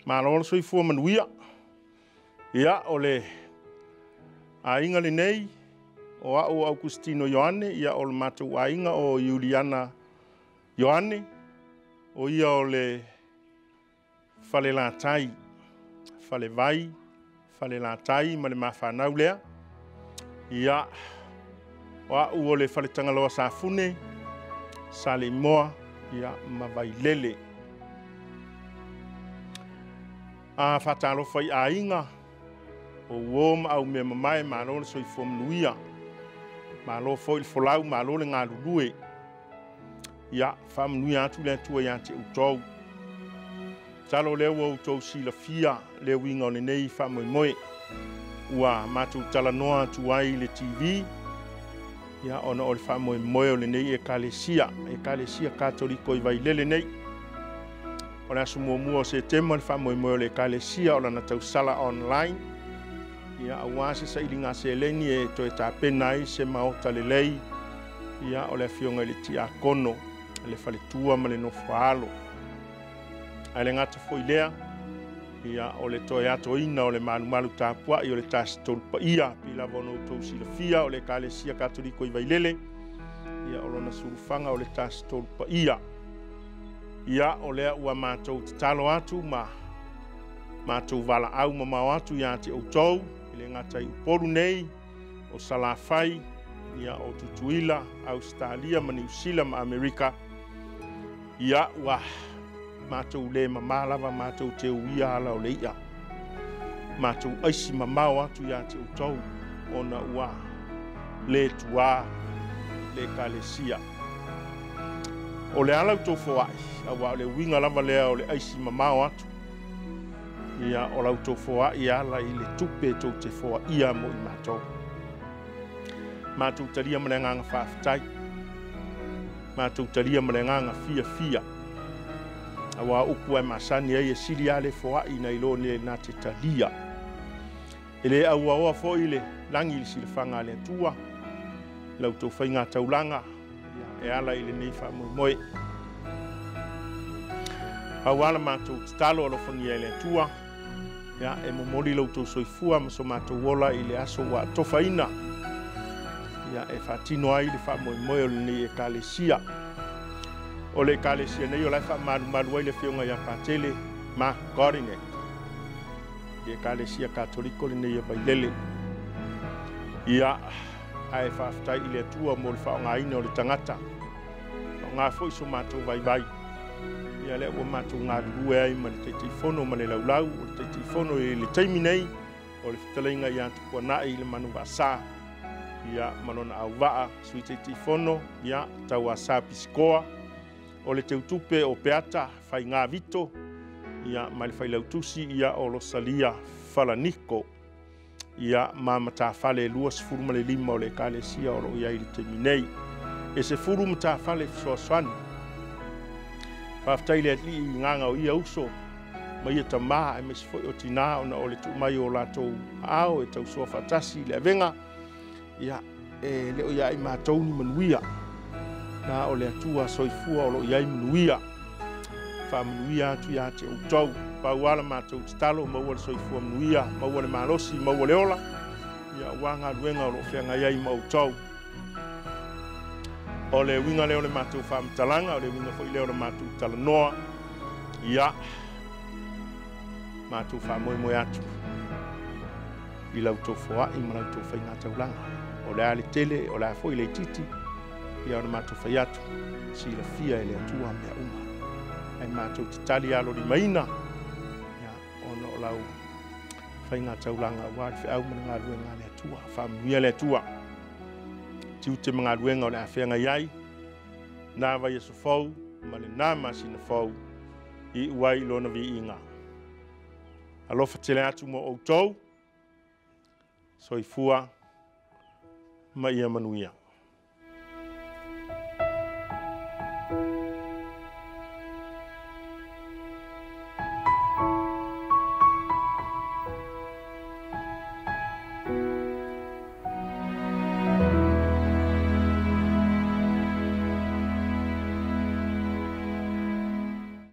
Malo le soifua manuia. Ia, o le aiga lenei, o au o Augustino Ioane, ia o le matou aiga o Iuliana Ioane, o ia o le Falelatai, Falevai, Falelatai ma le mafanau lea. Ia, o au o le Faletagaloa Safune, Saleimoa, ia, ma Vailele. A faatalofa i aiga, o uo ma au mea mamae, malo le soifua manuia. Malo foi le folau, malo le galulue. Ia, faamanuia atu le Atua ia te outou. Masalo o lea ua outou silafia le uiga o lenei faamoemoe. Ua matou talanoa atu ai i le TV, ia, ona o le faamoemoe o lenei Ekalesia, Ekalesia Katoliko i Vailele nei. O le aso 1 o Setema le faamoemoe o le Ekalesia o lana tausala online, ia, aua se sailiga seleni e toe tapena ai se maota lelei, ia, o le afioga i le Tiakono, le faletua ma le nofoaalo. Ae le gata foi lea, ia, o le toe atoina o le malumalu tapuai o le Tasi Tolu Paia, pei lava ona outou silafia o le Ekalesia Katoliko i Vailele, ia, o lona sulufaga o le Tasi Tolu Paia. Ia, o lea ua matou tatalo atu ma matou valaau mamao atu ia te outou, e le gata i Upolu nei, o Salafai, ia, o Tutuila, Ausetalia ma Niu Sila ma Amerika. Ia, ua matou le mamā lava matou te uia ala o le i'a. Matou aisi mamao atu ia te outou, ona ua le tuā le Ekalesia. O le ala outou foai, aua o le uiga lava lea o le aisi mamao atu, ia, o la outou foai ala i le tupe tou te foaia mo i matou. Matou talia ma le agaga faafetai, matou talia ma le agaga fiafia, aua upu e masani ai e sili lava le foai nai lo le na te talia. E le auaoa foi le lagi i le silafaga a le Atua, la outou faiga taulaga, ia, e ala i lenei faamoemoe. Aua la matou tatalo alofagia e le Atua, ia, e momoli lo outou soifua ma so matou ola i le aso ua atofaina, ia, e faatino ai le faamoemoe o lenei Ekalesia. O le Ekalesia nei o la e faamalumalu ai le afioga ia Patele Mark Godinet, le Ekalesia Katoliko lenei e Vailele. Ia, ae faafetai i le Atua mo le faaaogaina o le tagata, faaaoga foi so matou vaivai. Ia, lea ua matou galulue ai ma le Taitaifono ma le laulau. O le Taitaifono i le taimi nei o le fetalaiga ia Tupuanai i le Manuvasa, ia, ma lona auvaa Sui Taitaifono, ia, Tauasa Pisikoa. O le teutupe o Peata Faiga Vito, ia, ma le failautusi, ia, o Losalia Falaniko, ia, ma matafale 25 o le Ekalesia o lo o i ai i le taimi nei. E 10 matafale fesoasoani. Faafetai le Alii i gaga o ia uso ma ia tamā aemaise foi o tinā, ona o le tuu mai o latou aao e tausoa faatasi i le avega. Ia, e le o ia i matou ni manuia, na o le Atua soifua o lo o i ai manuia. Faamanuia atu ia te outou. Pau ala matou tatalo, maua le soifua manuia, maua le malosi, maua le ola, ia, aua galuega o lo o feagai ai ma outou. O le uiga lea o le matou faamatalaga, o le uiga foi lea o le matou talanoa. Ia, matou faamoemoe atu i la outou foai ma la outou faiga taulaga. O le a le tele, o le a foi le itiiti, ia, ona matou fai atu, silafia e le Atua mea uma. Ae matou te tali alolimaina, ia, ona o lau faiga taulaga aua le feau ma le galuega a le Atua. Faamanuia le Atua tiute ma galuega o le a feagai ai na vaiaso fou ma lena masina fou, i iu ai i lona viiga. Alofa tele atu mo outou. Soifua ma ia manuia.